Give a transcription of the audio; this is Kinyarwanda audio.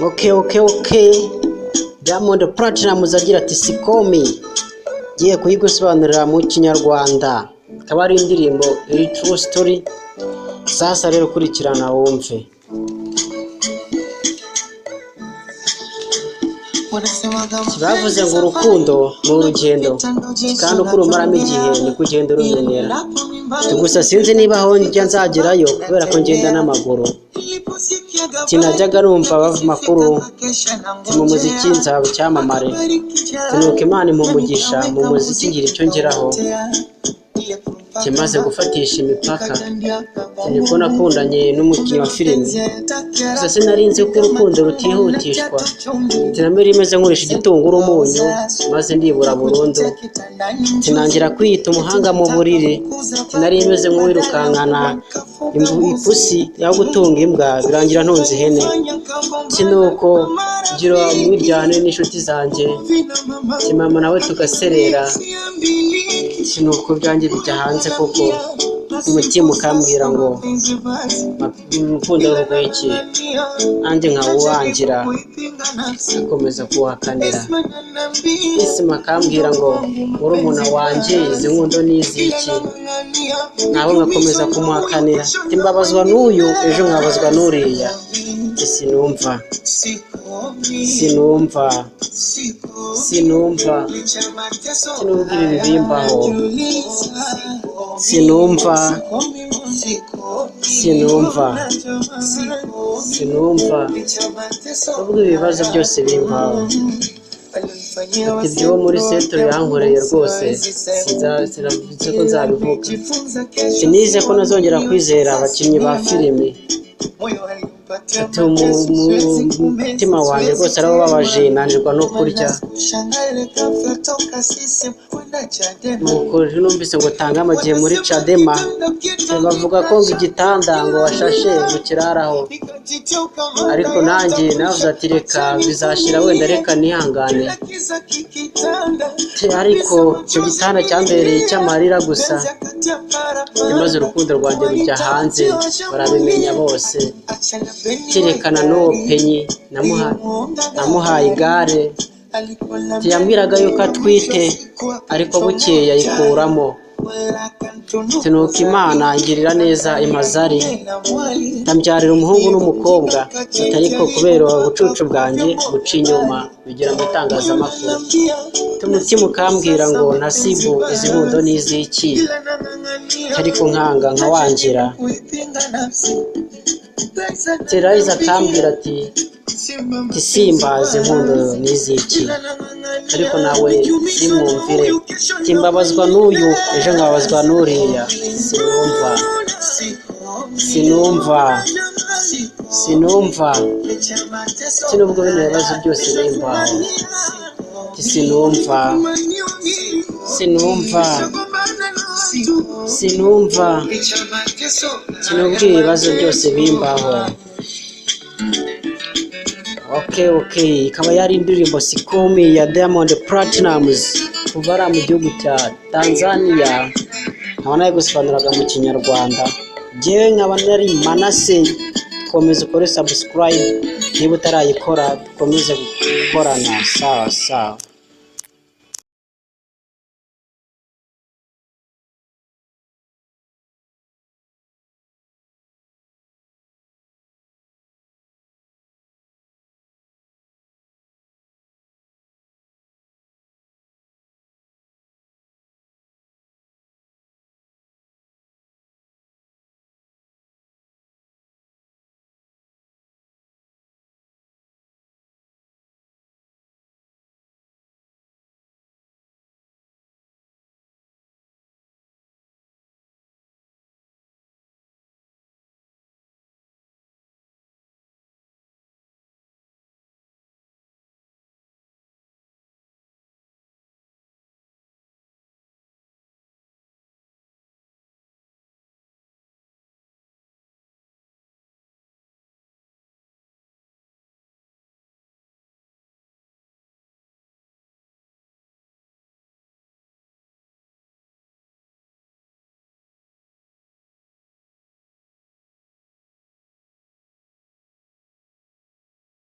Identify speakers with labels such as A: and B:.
A: Okay. Diamond Platnumz agira ati "Sikomi", ngiye kuyigusobanurira mu Kinyarwanda, ikaba ari indirimbo iri true story. Sasa rero kurikirana wumve. Bavuze ngo urukundo ni urugendo, kandi uko urumaramo igihe niko ugenda urumenyera. Gusa sinzi niba aho njya nzagerayo kubera ko ngenda n'amaguru. Sinajyaga numva bava amakuru mu muziki nzaba icyamamare, nuko Imana impa umugisha mu muziki ngira icyo ngeraho. Kimaze gufatisha imipaka niko nakundanye n'umukinnyi wa filime, gusa sinari nzi ko urukundo rutihutishwa. Iterambere rimeze nkoresha igitunguru umunyu maze ndibura burundu, sinangira kwiyita umuhanga mu buriri. Sinari meze nk'uwirukankana ipusi aho gutunga imbwa, birangira ntunze ihene. Nuko ngira umwiryane n'inshuti zanjye, mama nawe tugaserera, nuko ibyanjye bijya hanze koko. Umutima ukambwira ngo urukundo rw'iki, nanjye nkawuwangira akomeza kuwakanira. Isima akambwira ngo murumuna wanjye izi nkundo ni iz'iki, nawe nkakomeza kumuhakanira. Mbabazwa n'uyu ejo nkabazwa n'uriya. Sinumva, sinumva, sinumva, sinumva ibi bimbaho, sinumva, sinumva, sinumva ubwo ibibazo byose bimbaho. Ati ibyo muri sentro yankoreye rwose sinavuze ko nzabivuga. Sinize ko nazongera kwizera abakinnyi ba filimi. Ati umutima wanjye rwose arababaje, nanirwa no kurya. Nuko numvise ngo tanga amagihe muri Chadema, bavuga ko ngo igitanda ngo washashe ngo kiraraho, ariko nanjye navuze ati reka bizashira wenda reka nihangane. Ariko icyo gitanda cyambereye icy'amarira gusa, maze urukundo rwanjye rujya hanze barabimenya bose. Cyerekana n'uwo penyi namuhaye igare, ntiyambwiraga yuko atwite, ariko bukeye ayikuramo. Nuko Imana ingirira neza imazari, ambyarira umuhungu n'umukobwa, ariko kubera ubucucu bwanjye buca inyuma bigera mu itangazamakuru. Umutima ukambwira ngo nasibu izi nkundo ni iz'iki, ariko nkanga nkawangira. Terayiza akambwira ati simba izi nkundo ni iz'iki, ariko nawe simwumvire. Mbabazwa n'uyu ejo nkababazwa n'uriya. Sinumva, sinumva, sinumva, sinubwo bino bibazo byose bimbaho. Sinumva, sinumva, sinumva, sinubwo ibibazo byose bimbaho. Okay, ikaba yari indirimbo Sikomi ya Diamond Platnumz kuva ari mu gihugu cya Tanzania, nkaba nayo gusobanuraga mu Kinyarwanda. Njyewe nkaba nari Manase. Komeza ukore subscribe niba utarayikora, dukomeze gukorana. Sawa sawa.